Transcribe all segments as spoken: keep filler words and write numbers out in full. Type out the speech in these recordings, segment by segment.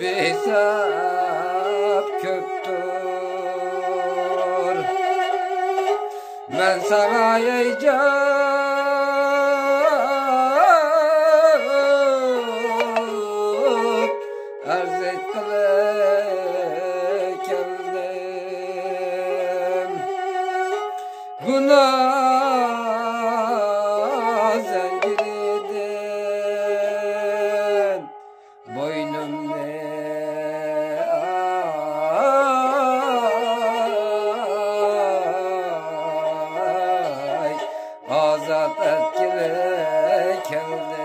بىھېساب كۆپتۇر. مەن ساڭا ئەي جان، ئەرز ئېيتقىلى كەلدىم. گۇناھ زەنجىرىدىن بوينۇمنى، ئاي، ئازاد ئەتكىلى كەلدىم.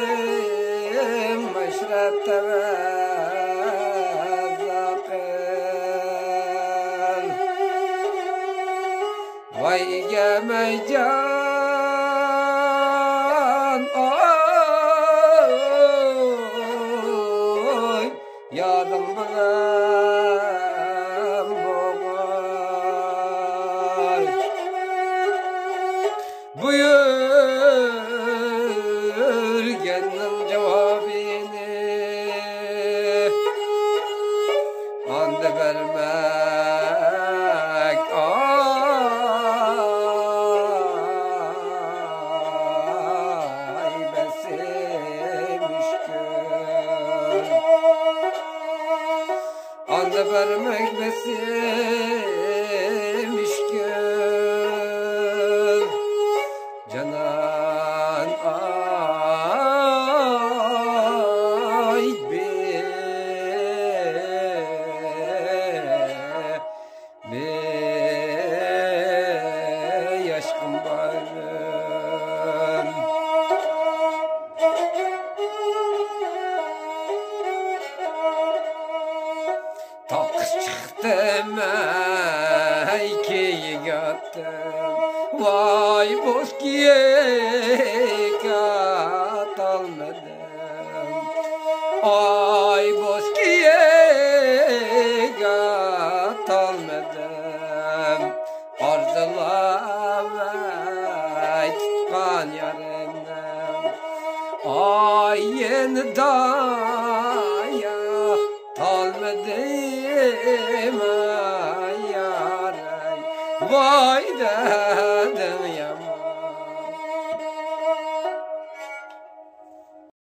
كېلىم ئەشرەپتە ۋە زاقىل. ۋاي ئىگەمەي جان، ئاي، يادىڭ بىلەن بوغاي. بۇيرۇگەننىڭ جاۋابىنى ئاندىن بەرمەك، ئاي، بەسمىشكۈن. ئاندىن بەرمەك بەسمىشكۈن. جانان ئاي بى، بى ياشقىن بارىم. تاغقا چىقتىم، ئەي، كېيىك ئاتتىم. ۋاي، بوز كېيىك ئاتالمىدىم. ئاي، بوز كېيىك ئاتالمىدىم. ئارزۇلاپ تۇتقان يارىمنى، ئاي، يېنىدا ياق. تالمىدىم، ئاي، يار، ئاي، ۋاي دەدىڭ يا.